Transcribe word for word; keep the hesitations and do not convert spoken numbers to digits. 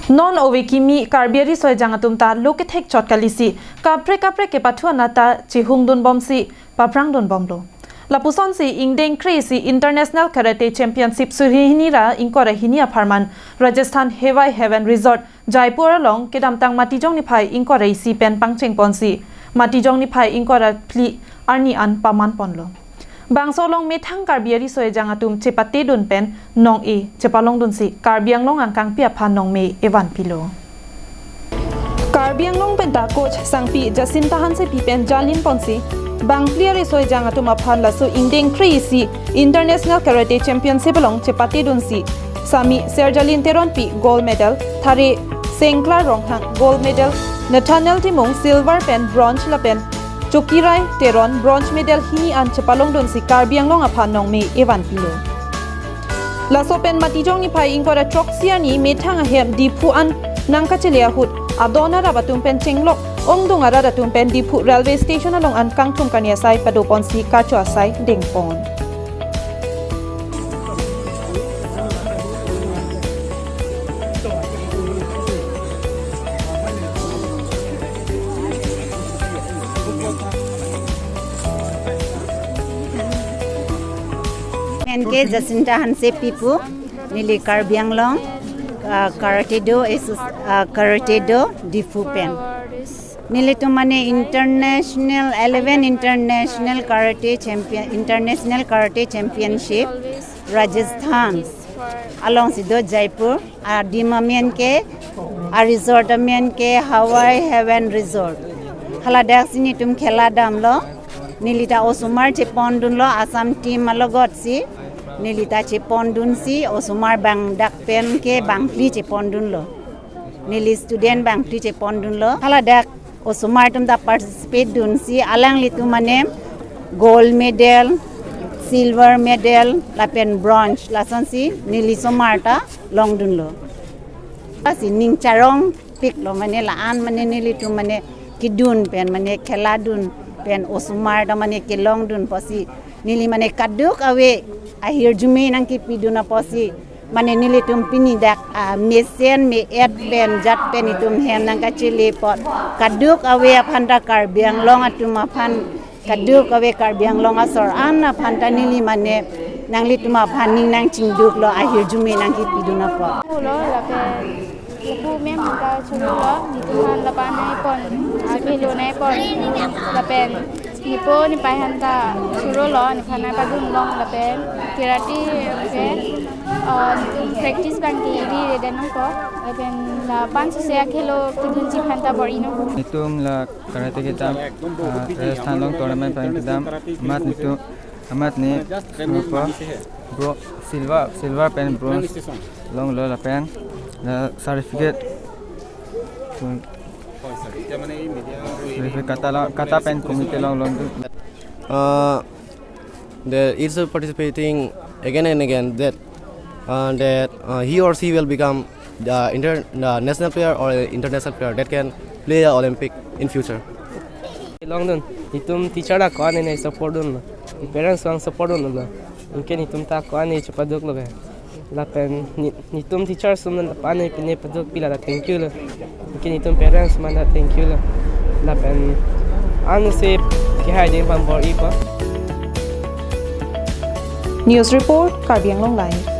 Non ove kimi Karbi ariso ejang atum ta lo kethek chot kalisi kaprek kaprek kepathu anat ta chihungdun bomsi paphrangdun bomlo. Lapusonsi ingdeng kre-isi International Karate Championship suri hini ra ingkoi ra hini apharman Rajasthan Hawaii Heaven Resort Jaipur along kedamtang Matijong niphai ingkoi ra isi pen pangcheng ponsi Matijong niphai ingkoi ra phli arni an paman ponlo. Bangso along methang Karbi ariso ejang atum chepatedun pen nong-e chepalongdunsi Karbi Anglong angkangpi aphan nongme evanpilo. Karbi Anglong penta coach sangpi Jacinta Hansepi pen jalin ponsi bangphli ariso ejang atum aphan laso ingdeng kre-isi International Karate Championship along chepatedunsi Sami Serjalin Teronpi gold medal, Thare Sengklar Ronghang gold medal, Nathaniel Timung silver pen bronze lapen Chokirai Teron bronze medal hini an chepalongdunsi Karbi Anglong aphan nongme evanpilo. Laso pen Matijong niphai ingkoi ra throksi arni methang ahem Diphu an nangkachele ahut adon arap atum pen chenglok ongdung arat atum pen Diphu railway station along an kangthum kani asai padoponsi kacho asai dengpon. N K Jacinta Hansepi pu, neli Karbi Anglong, ah, Karate Do, Asos-, ah, Karate Do, Diphu pen. Nelitum mane international, eleven international karate champion, international karate championship, Rajasthan alongsi do Jaipur, adim amen ke, a resort amen ke Hawaii Heaven Resort. Haladak si nelitum khela damlo, nelita osomar chepondunlo, Assam team alogotsi, nelita chepondunsi, osomar bang dak pen ke bangphli chepondunlo. Neli student bangphli chepondunlo. Haladak osomar atum ta participate dunsi alanglitum mane gold medal, silver medal, lapen bronze, lasonsi neli osomar ta longdunlo. Lasi ning charongpiklo mane la-an mane nelitum mane kedun pen mane khela dun pen osomar ta mane kelongdun apotsi neli mane kadokave ahirjume nangkepidun apotsi mane nelitum pini dak, ah, mesen me-et pen jat pen itum hem nangkachele apot kadokave aphan ta Karbi Anglong atum aphan kadokave Karbi Anglong asor an aphan ta neli mane nanglitum aphan ning nangchingduklo ahirjume nangkepidun apot. Lo lapen lapu mem ta churolo, netum aphan lapu nangpon, akhelo nangpon, lapen nepo nepei aphan ta churolo, nephan nangpadunlong lapen karate ke, uh, netum practice abang ke iri reden nangpo, lapen lapu sese akhelo kedunji aphan ta bor-i nangpo. Netum la karate kedam, ah, Rajasthan along tournament abang kedam, amat netum, amat ne, apa, bro, silver, silver pen bronze longlo lapen, la certificate, certificate kata lo, kata pen committee along longdun. Uh, that is participating again and again that, uh, that, uh, he or she will become the inter-, the national player or international player that can play the Olympic in future. Longdun, netum teacher ta ko-an ne support dunlo, parents abang support dunlo, anke netum ta ko-an ne chepaduklo be. Lapen ne-, netum teacher atum aphan ta pine pine padukpilo ta thank you lo. Anke netum parents aphan ta thank you lo. Lapen ansi kehai ding aphan bor-ipo. News report, Karbi Anglong Live.